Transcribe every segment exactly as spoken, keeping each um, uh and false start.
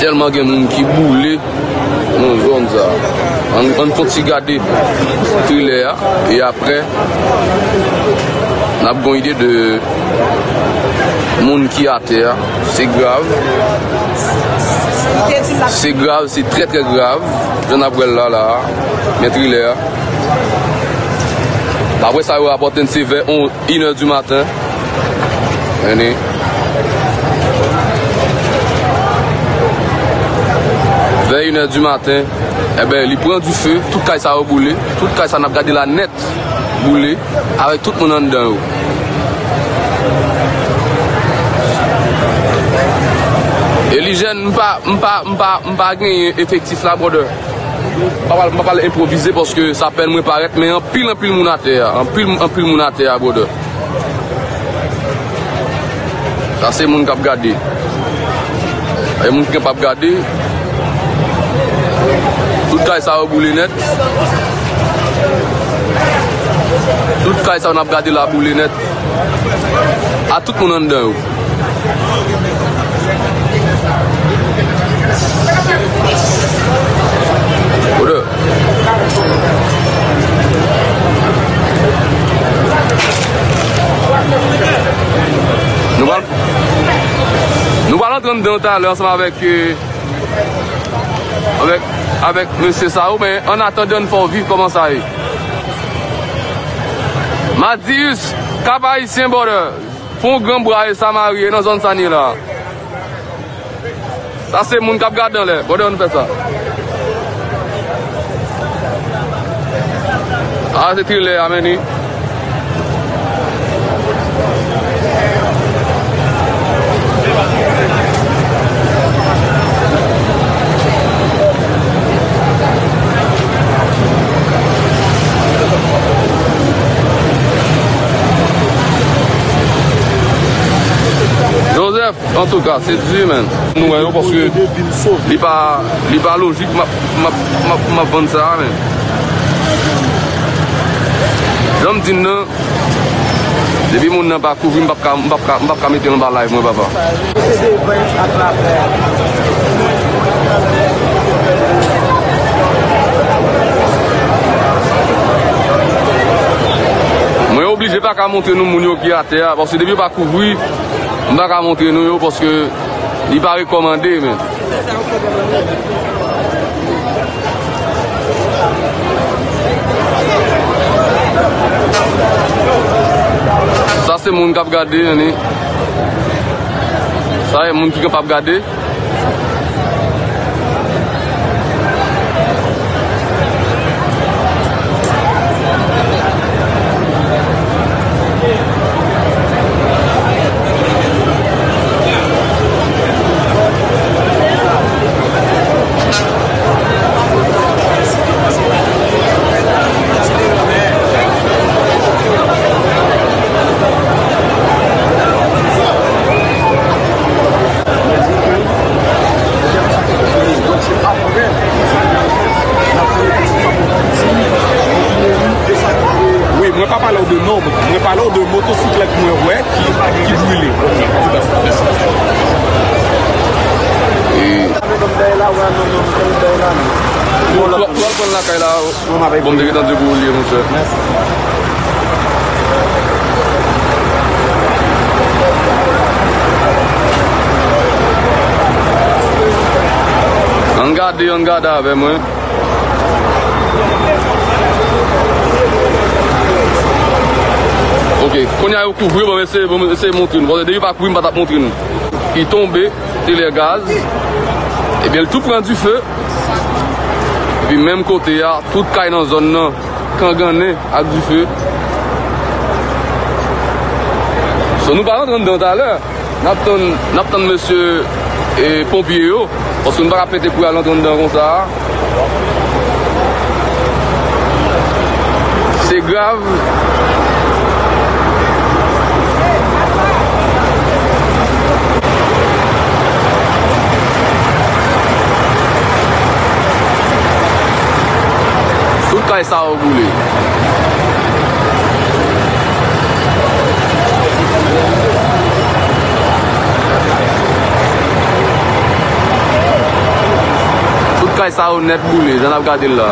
Tèlman gen moun ki boule nan zòn sa a. Ann, ann fè yon ti gade trilè a, e apre, n ap gen yon ide de moun ki atè a. Se grav. Se grav, se trè, trè grav. Jan n ap wè l la, la a. Men trilè a. Daprè sa yo rapòte n, se vè yon inè di maten. Vini. Vè inè di maten, enben, li pran dife, tout kay sa yo boule, tout kay sa n ap gade la nèt boule, avèk tout moun anndan yo. E lijyèn, m pa, m pa, m pa, m pa genyen efektif la, brother. M pa pral, m pa pral enpwovize paske sa pèn mwen parèt, men anpil, anpil moun atè a. Anpil, anpil moun atè a, brother. Sa se moun k ap gade. E moun ki p ap gade. Tout kay sa yo boule nèt. Tout kay sa yo n ap gade la boule nèt. A tout moun anndan yo. Brother. Nou pral, nou pral antre anndan talè ansanm avèk, euh, avèk, avèk mesye sa yo, men annatandan, n fè w viv kòman sa ye. Madius, Cap Haïtien Border. Fè yon gran bra e sa marye nan zòn sa n ye la. Sa se moun k ap gade anlè. Bòdè, ann fè sa. Sa se trilè a, men ni. Joseph, antouka, se di, men. Nou wè yo, paske li pa, li pa lojik, m ap, m ap, m ap, m ap vann sa a, men. Jan m di n nan, depi moun nan pa kouvri, m p ap ka, m p ap ka, m p ap ka mete l anba live mwen, papa. Se devan ak atravè. Mwen oblije pa ka montre nou moun yo ki atè a, paske depi yo pa kouvri, m pa ka montre nou yo, paske li pa rekòmande, men. Sa se moun k ap gade, anni. Sa e moun ki kanpe ap gade. Wi, mwen pa pale w de non, mwen pale w de motosiklèt mwen wè ki, ki brile. Ou al pran lakay la. Bon, m te gentan di w pou ou li ye, monchè. Ann gade, ann gade avè mwen. Ok, kounye a yo kouvri, bon, m eseye, bon, m eseye montre nou. Bon, depi yo pa kouvri, m pa t ap montre nou. Li tonbe, trilè gaz. Ebyen, l tou pran dife. Epi menm kote a, tout kay nan zòn nan kangannen ak dife. So, nou pral rantre anndan talè. N ap tann, n ap tann mesye, e, ponpye yo, paske nou pa ka pete kouri al rantre anndan konsa. Se grav. Tout kay sa yo boule. Sa yo nèt boule, jan n ap gade l la.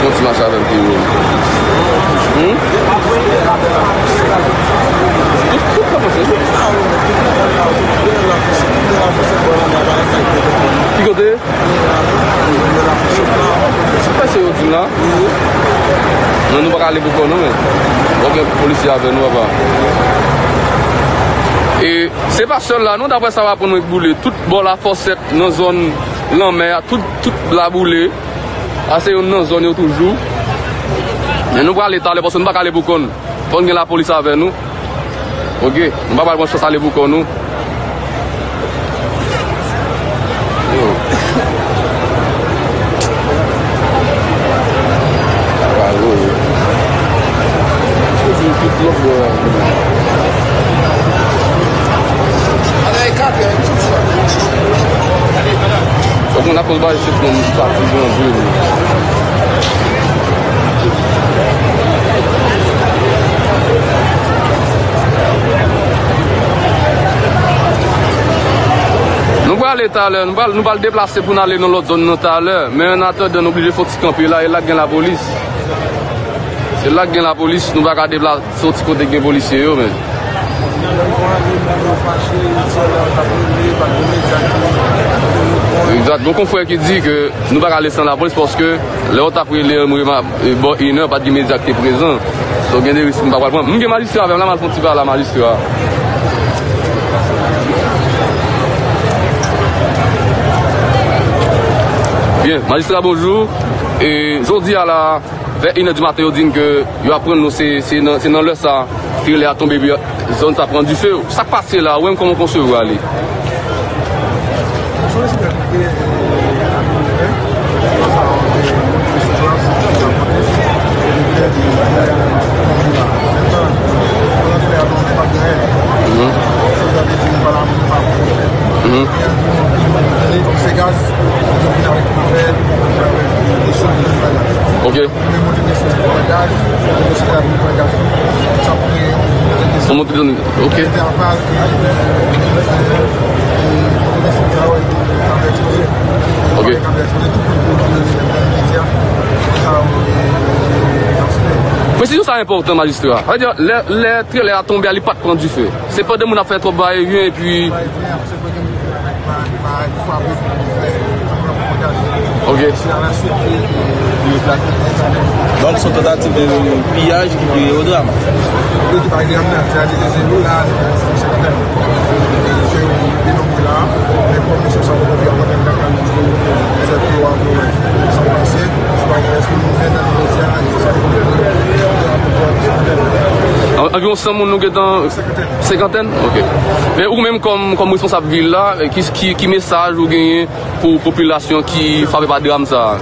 Yon ti mache avè m pi wo. Hmm? Tout, tout sa pase, wi. Ki kote? Sa se yo di m la? Non, nou pa ka ale pou kò nou, men. Fòk gen polisye avè nou, papa. E se pa sèl la, non, daprè sa w aprann mwen k boule. Tout bò Lafòsèt, nan zòn lanmè a, tout, tout la boule. A se youn nan zòn yo toujou. Men nou prale talè, paske nou pa ka ale pou kò n. Fò n gen lapolis avè nou. Oke, nou pa pral pran chans ale pou kò nou. Yo. Bravo, yo. Yo vin tout lòt bò la. Fòk moun ap pran bagay sou kont pati jan vre. Nou prale talè, nou pral, nou pral deplase pou n ale nan lòt zòn nan talè, men annatandan, nou blije fè yon ti kanpe la, e la k gen lapolis. Se la k gen lapolis, nou pa ka deplase. Soti kote gen polisye yo, men. Egzat. Gon konfrè ki di ke nou pa ka ale san lapolis paske lè yo t ap rele m, e, bò inè, pa t gen medya ki te prezan. So, gen de risk m pa pral pran. M gen majistra avè m la, m al fè yon ti pale a majistra. Byen, majistra, bonjou. E jodi a la, vè inè di maten, yo di n ke yo aprann nou se, se nan, se nan lè sa, trelè a tonbe, epi zòn sa pran dife. Sa k pase la, ou menm, kòman w konsevwa li? Mhm. Mhm. Ok. Yon monte desann, ok. Ok. Presizyon sa enpòtan, majistra. Sa vle di, lè, lè trelè a tonbe a, li pa t pran dife. Se pandan moun ap fè twòp va e vyen, epi Ok. Donk, se yon tantativ de piyaj ki vire o dram. An-, anviwon san moun nou gentan. Senkantèn? Ok. Men ou menm kòm, kòm responsab vil la, ki, ki, ki mesaj ou genyen pou popilasyon ki frape pa dram sa a?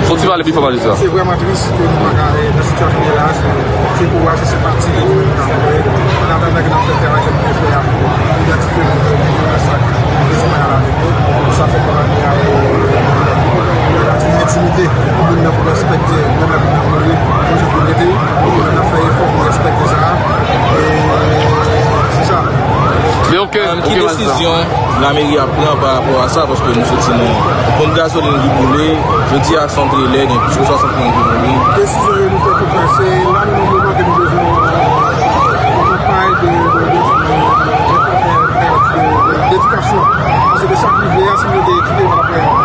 Fò w ti pale pi fò, majistra. Se vrèman tris ke nou pa ka, eh, nan sitiyasyon nou ye la, se, se kouraj, se senpati ke nou menm nou ka montre. An atandan ke n ap fè travay ke nou te fè a, idantifye moun yo, ki te nan sa k, ki te sou mwen avèk yo. Sa fè kòmandè a, eh, la di entimite moun nan pou respekte, moun nan pou mouri, pou yo rete, n ap fè efò pou respekte sa. E se sa. Men ok, Ki desizyon lameri ap pran pa rapò a sa? Paske nou soti nan yon ponp gazolin ki boule, jodi a se yon trelè, gen plis ke swasant moun ki mouri. Desizyon yo nou fè tou fè, se la nou nan moman ke nou bezwen yon kanpay de, de, de, de, de, de, de, d'edikasyon. Paske sa k rive a, si nou te etidye, nou t ap wè, nou t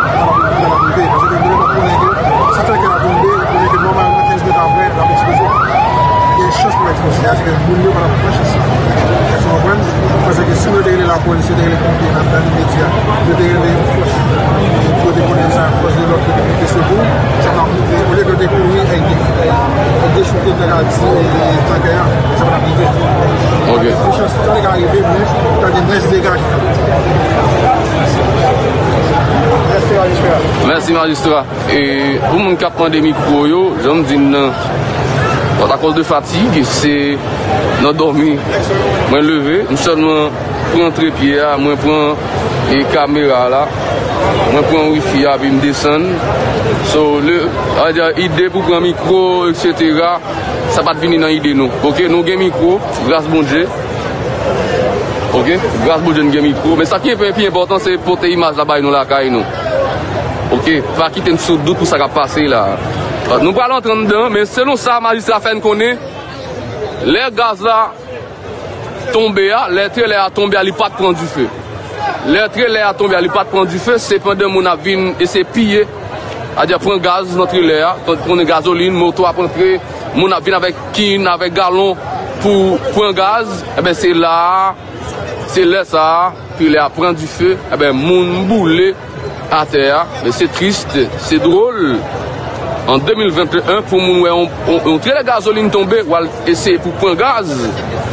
ap, nou t ap rive. Paske nou menm nou konnen ke si tank la tonbe, nou konnen ke nòmalman kenz mèt apre, l ap eksploze. Gen chans pou l eksploze, sètadi ke moun yo pa t ap pran chans sa. Èske w konprann? Paske si nou te rele lapolis, yo te rele ponpye nan, nan limedya, yo te rele yon fòs, pou yo te konnen sa, fòs de lòd, yo te pote sekou, sa pa t ap rive. Olye ke yo te kouri, e, e, e dechoute, nèg la di, e, tankè a, sa pa t ap rive. Ok. Mechanste ka rive, men ta gen plis degaje. Mèsi, majistra. E pou moun k ap mande mikwo yo, jan m di n nan, akoz de fatig, se nan dòmi mwen leve, m sèlman pran trepye a, mwen pran e kamera la, mwen pran wifi a, epi m desann. So, le, sa vle di, ide pou pran mikwo, etsetera, sa pa t vini nan ide nou. Ok, nou gen mikwo, gras Bondye. Ok, gras Bondye, nou gen mikwo. Men sa ki pi, pi enpòtan, se pote imaj la bay nou lakay nou. Ok, pa kite n sou dout pou sa k ap pase la. Nou pral antre anndan, men selon sa majistra fè n konnen, lè gaz la tonbe a, lè trelè a tonbe a, li pa t pran dife. Lè trelè a tonbe a, li pa t pran dife, se pandan moun ap vin eseye piye, adya pran gaz nan trelè a, pran gazolin, moto ap antre, moun ap vin avèk kin, avèk galon pou pran gaz, enben se la a, se lè sa a, trelè a pran dife, enben moun boule atè a, men se tris, se dwòl. An de mil venteyen, pou moun wè yon, yon, yon trelè gazolin tonbe, w al eseye pou pran gaz,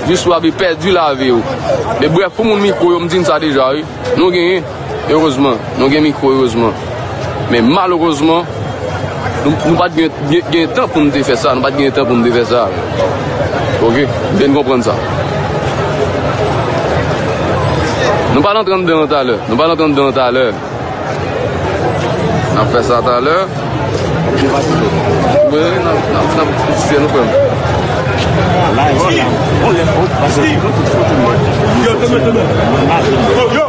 jis w ap pèdi lavi w. Men brèf, pou moun mikwo yo, m di n sa deja, wi. Nou genyen, erezman. Nou gen mikwo, erezman. Men malerezman, nou, nou pa t gen, gen, gen tan pou n te fè sa. Nou pa t gen tan pou n te fè sa. Ok? M te konprann sa. Nou pral antre anndan talè. Nou pral antre anndan talè. N ap fè sa talè. Wi, n ap, n ap, n ap fè nou frè m. Yo, yo, yo, yo,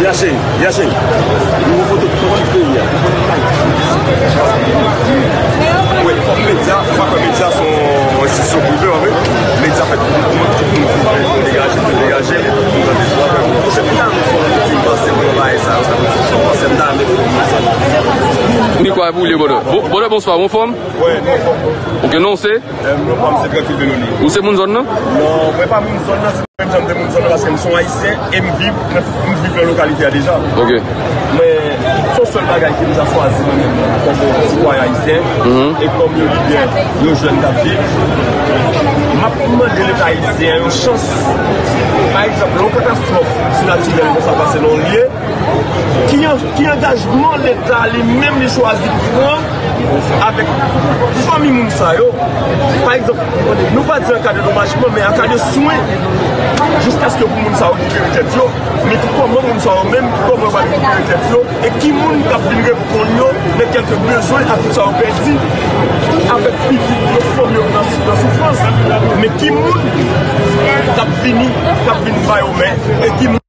Yache, yache. Nouvo foto ki soti peyi a. Wi, kòm medya, ou pa kwè medya se yon enstitisyon prive, wi. Medya fèt pou tout moun, tout moun pou degaje, pou degaje, pou tande vwa. Mwen, se pou sa, mwen, se yon ti pase pou yon bagay sa, sa, se yon pase, m ta renmen pou yon bagay sa. Mikwo a boule, brother. Bo-, brother, bonswa, ou anfòm? Wi, nou anfòm. Ok, non, se? Em, non, pa m se Trankil Deloni. Ou se moun zòn nan? Non, mwen pa moun zòn nan, se menm jan m te moun zòn nan, paske m se yon Ayisyen e m viv, m viv nan lokalite a deja. Ok. Men, se yon sèl bagay ke m ta chwazi mwen menm kòm yon sitwayen ayisyen e kòm yon lidè yon jèn k ap viv. M ap mande Leta ayisyen an yon chans. Pa egzanp, lè yon katastwòf si natirèl konsa pase nan yon lye, ki an-, ki angajman Leta li menm li chwazi pran avèk fanmi moun sa yo? Pa egzanp, nou pa di an ka de domajman, men an ka de swen, jiskaske pou moun sa yo rekipere tèt yo, men tou kòman moun sa yo menm, kòman yo pral rekipere tèt yo, e ki moun k ap vin reponn yo nan kèlke bezwen ak tout sa yo pèdi, avèk pitit yo, fanmi yo nan, nan soufrans, men ki moun k ap vini, k ap vin ba yo men, e ki moun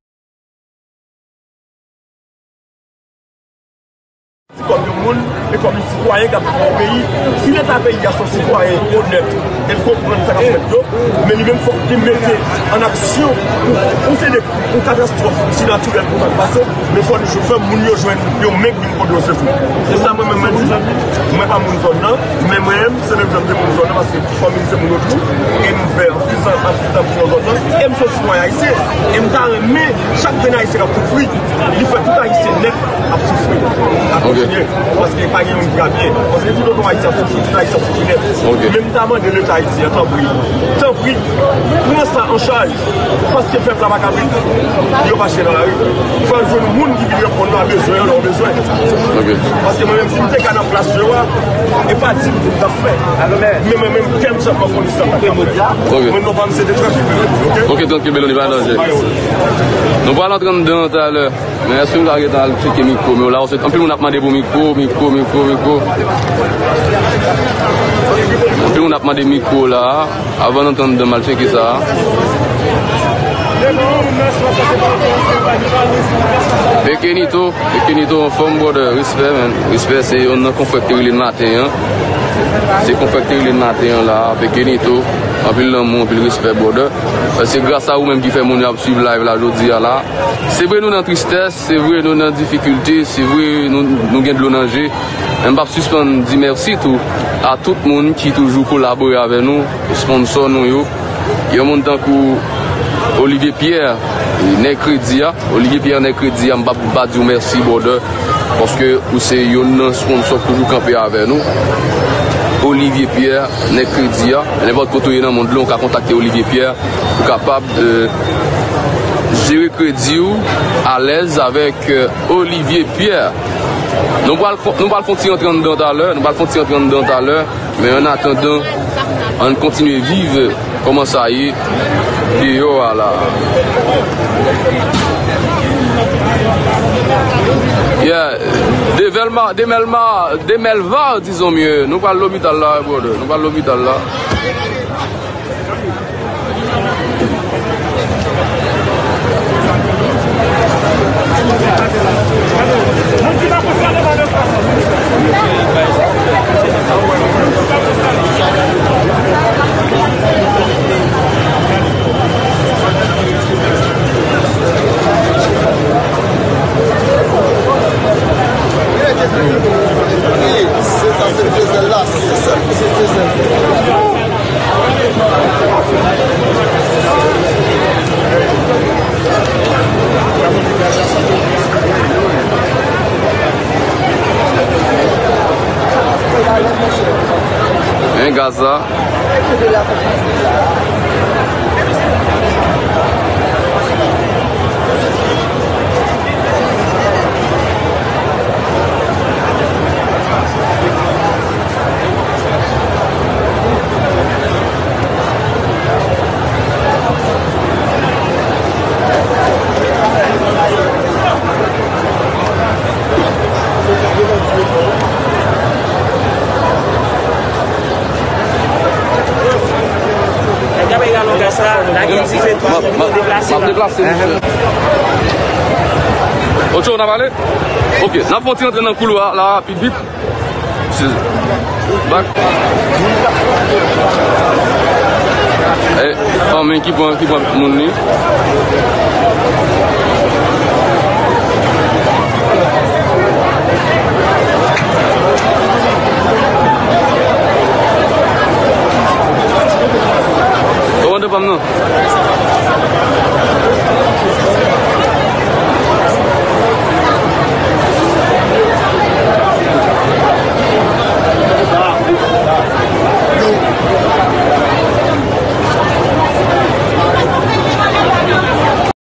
kòm yon moun e kòm yon sitwayen k ap viv nan yon peyi. Si Leta peyi a se yon sitwayen onèt e l konprann sa k ap fèt yo, men li menm fòk li mete an aksyon pou, pou se de, pou katastwòf si natirèl pou sa k pase, men fò nou fè moun yo jwenn yon men k vin pote yo sekou. Se sa mwen menm mwen di. Mwen pa moun zòn nan, men mwen menm, se menm jan m te moun zòn nan, paske fanmi m se moun Otrou, e m fè anpil tan, anpil tan pou zòn nan, e m se yon sitwayen ayisyen, e m ta renmen chak grenn ayisyen k ap soufri, li fè tout ayisyen nèt ap soufri, ap kontinye, paske pa gen youn ki ka byen, paske tout otan ayisyen ap soufri, tout ayisyen ap soufri nèt. Men m ta mande Leta ayisyen an, tanpri, tanpri, pran sa an chaj. Paske pèp la pa ka viv, yo mache nan lari. Fò yo jwenn moun ki vin reponn yo a bezwen yo, lè yo bezwen. Ok. Paske mwen menm, si m te ka nan plas yo a, e pa di m pou m t ap fè. Men mwen menm, kè m sèlman fò li sèlman k ap fè. Ok. Mwen non pa m se de Trankil Deloni, ok? Ok, Trankil Deloni, pa danje. Nou pral antre anndan talè. Men èske nou ka gentan al tcheke mikwo? Men la, anpil moun ap mande pou mikwo, mikwo, mikwo, mikwo. Anpil moun ap mande mikwo la. Avan n antre anndan, m al tcheke sa a. Pekenito, Pekenito anfòm, brother. Respè, man. Respè, se youn nan konfrè k te rele n maten an. Se konfè k te rele n maten an la, Pekenito. Anpil lanmou, anpil respè, brother. Se gras a ou menm ki fè moun yo ap swiv live la jodi a la. Se vre nou nan tristès, se vre nou nan difikilte, se vre nou, nou gen dlo nan je. Men m p ap sispann di mèsi tou a tout moun ki toujou kolabore avè nou, sponsò nou yo. Yon moun tankou Olivier Pierre, nèg kredi a. Olivier Pierre, nèg kredi a, m p ap pa di w mèsi, brother, paske ou se youn nan sponsò k toujou kanpe avè nou. Olivier Pierre, nèg kredi a. Nenpòt kote w ye nan mond lan, ou ka kontakte Olivier Pierre. Ou kapab, euh, jere kredi w alèz avèk, euh, Olivier Pierre. Nou pral fon, nou pral fon ti rantre anndan talè, nou pral fon ti rantre anndan talè, men an atandan, ann kontinye viv kòman sa ye deyò a la. Yeah, Develma, Demelma, Demelva, disons mieux. Nou pral lopital la, brother. Nou pral lopital la. Men gaz la. M ap, m ap, m ap deplase, mesye. Ocho, n ap ale? Ok, n ap fè yon ti rantre nan koulwa la, rapid, vit. Bak. Eh, fanmi ki pran, ki pran moun li.